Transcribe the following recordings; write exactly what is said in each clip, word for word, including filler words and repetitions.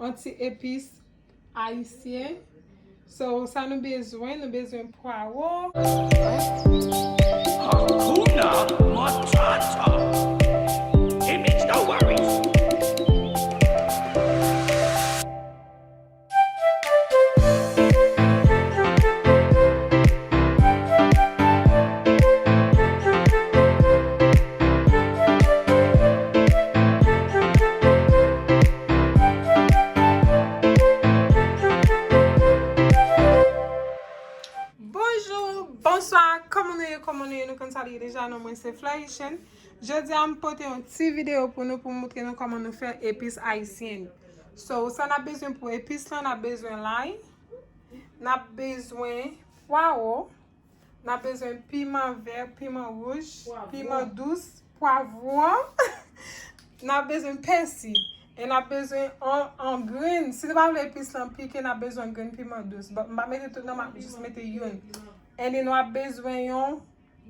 yon ti epis ayisyen. So, sa nou bezwen, nou bezwen pwawo. Hakuna Matata. It means no worries. Bonjou, bonswa, kòman nou ye, kòman nou ye, nou konn sa li ye deja, non mwen se Florichen. Jodi a m pote yon ti videyo pou nou, pou m moutre nou kòman nou fè epis ayisyen. So, sa n ap bezwen pou epis lan, n ap bezwen lay, n ap bezwen pwawo, n ap bezwen piman vè, piman wouj, piman dous, pwavwon. N ap bezwen pèsi. E n ap bezwen an, an grenn. Si nou pa vle epis lan pike, n ap bezwen grenn piman dous. But m pa mete tout non, m ap jis mete youn. And then nou ap bezwen yon,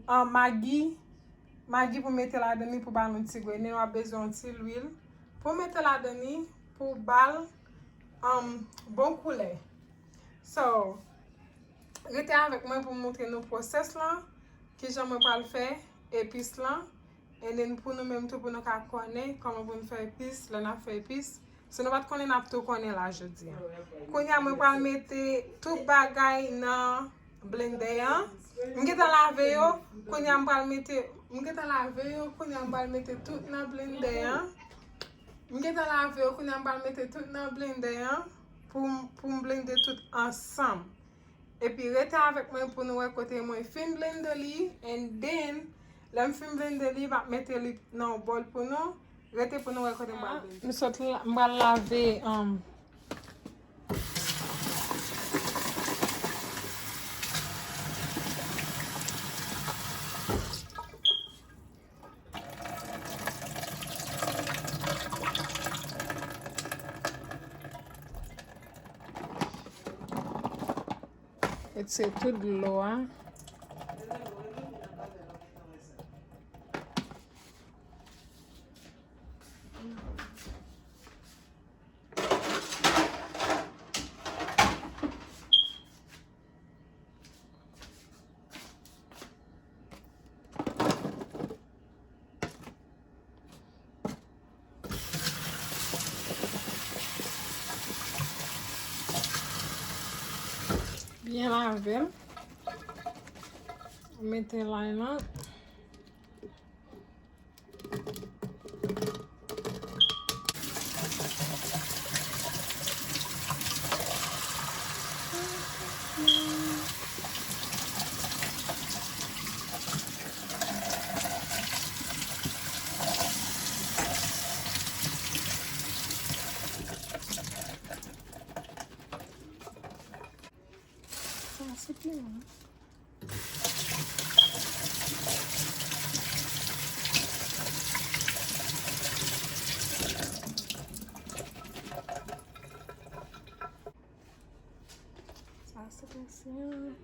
an magi. Magi pou mete ladan li pou ba nou ti gou. And then nou ap bezwen yon ti lwil pou mete ladan li pou ba l, um, bon koulè. So, rete avèk mwen pou m moutre nou pwosès lan, kijan mwen pral fè epis lan, and then pou nou menm tou, pou nou ka konnen kòman pou n fè epis, lè n ap fè epis. Si nou pa t konnen, n ap tou konnen la jodi a. Kounye a, mwen pral mete tout bagay nan blendè an. M gentan lave yo, kounye a m pral mete, m gentan lave yo, kounye a m pral mete tout nan blendè an. M gentan lave yo, kounye a m pral mete tout nan blendè an pou m, pou m blende tout ansanm. Epi rete avèk mwen pou nou wè kote mwen fin blende li, and then, lè m fin blende li, m ap mete li nan yon bòl pou nou. Rete pou nou wè kote m pral blende. M sot la, m pral lave, um, Retire tout dlo a. Byen lave l. Mete lay lan. Sa se piman. Sa se pèsi an.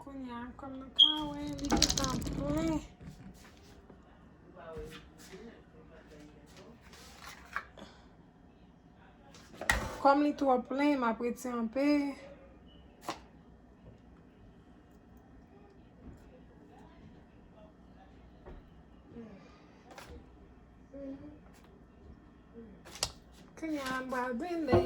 Kounye a, kòm nou ka wè, li gentan plen. Kòm li twò plen, m ap retire anpe. Kounye a, m pral blende.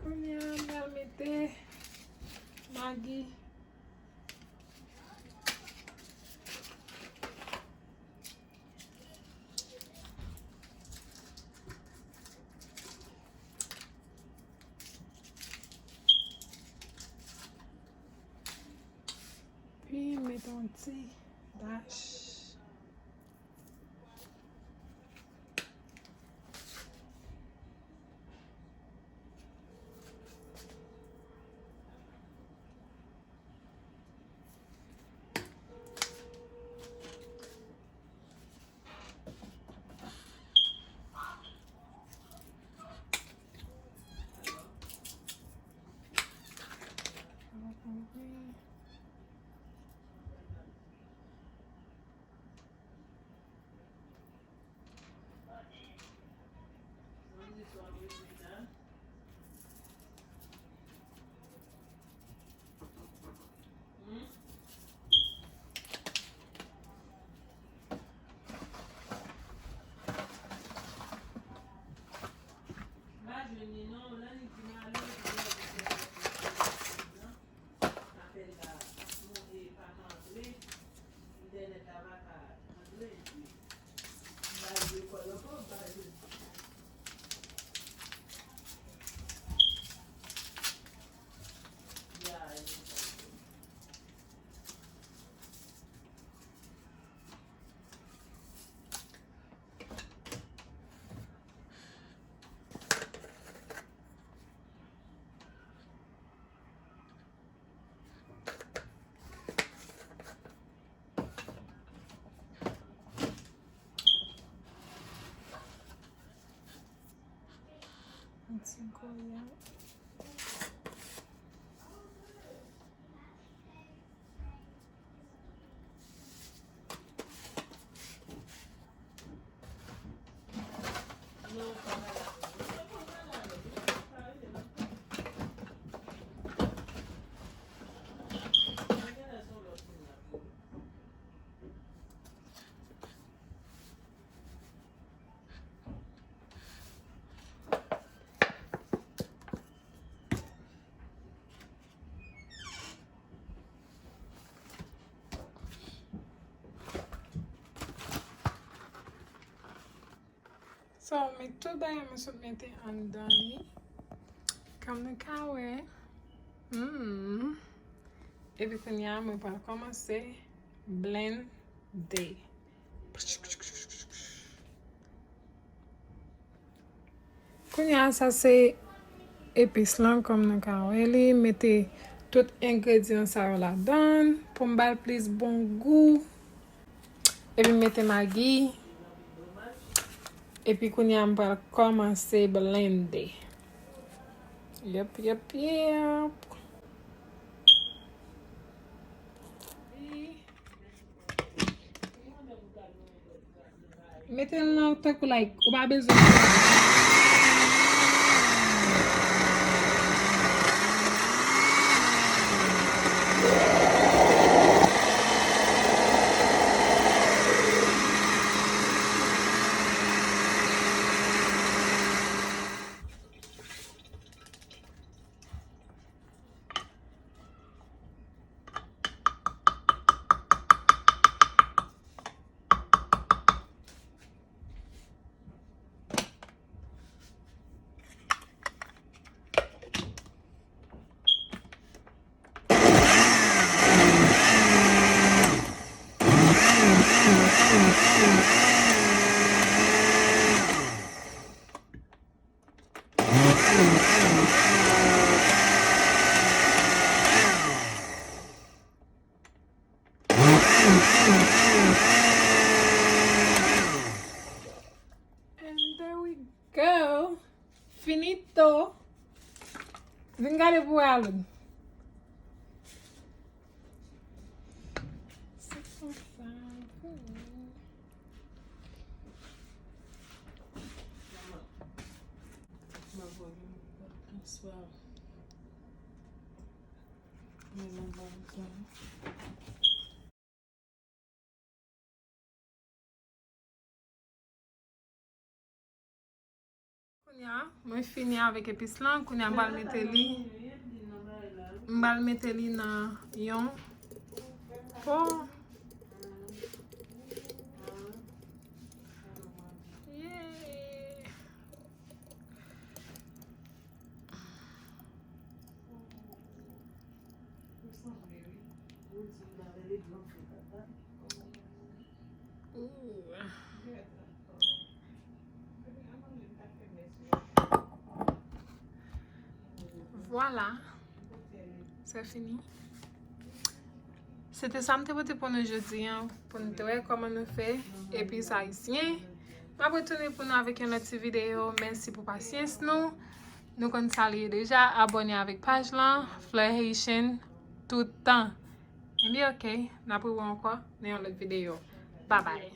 Kounye a, m pral mete magi. Epi, m mete yon ti dach. Yon ti goyave. So, met tout bagay mwen sot mete anndan li. Kòm nou ka wè. Mm. Epi kounye a, mwen pral kòmanse blende. Kounye a, sa se epis lan, kòm nou ka wè li. Mete tout engredyan sa yo ladan l pou m ba l plis bon gou. Epi m mete magi. Epi kounye a, m pral kòmanse blende. Yep, yep, yep. Mete l nan tankou like, ou pa bezwen. And there we go. Finito. Vin gade pou wè Alou. Se konsa. Kounye a, mwen fini avèk epis lan. Kounye a, m pral mete li, m pral mete li nan yon po. Yeah. Ooh. Vwala. Se fini. Se te sa m te pote pou nou jodi a, pou nou te wè kòman nou fè epis ayisyen. M ap retounen pou nou avèk yon lòt ti videyo. Mèsi pou pasyans nou. Nou konn sa l ye deja. Abòne avèk paj lan, Fleur Haitian, tout tan. Ebyen, oke, n ap rewè ankò nan yon lòt videyo. Babay.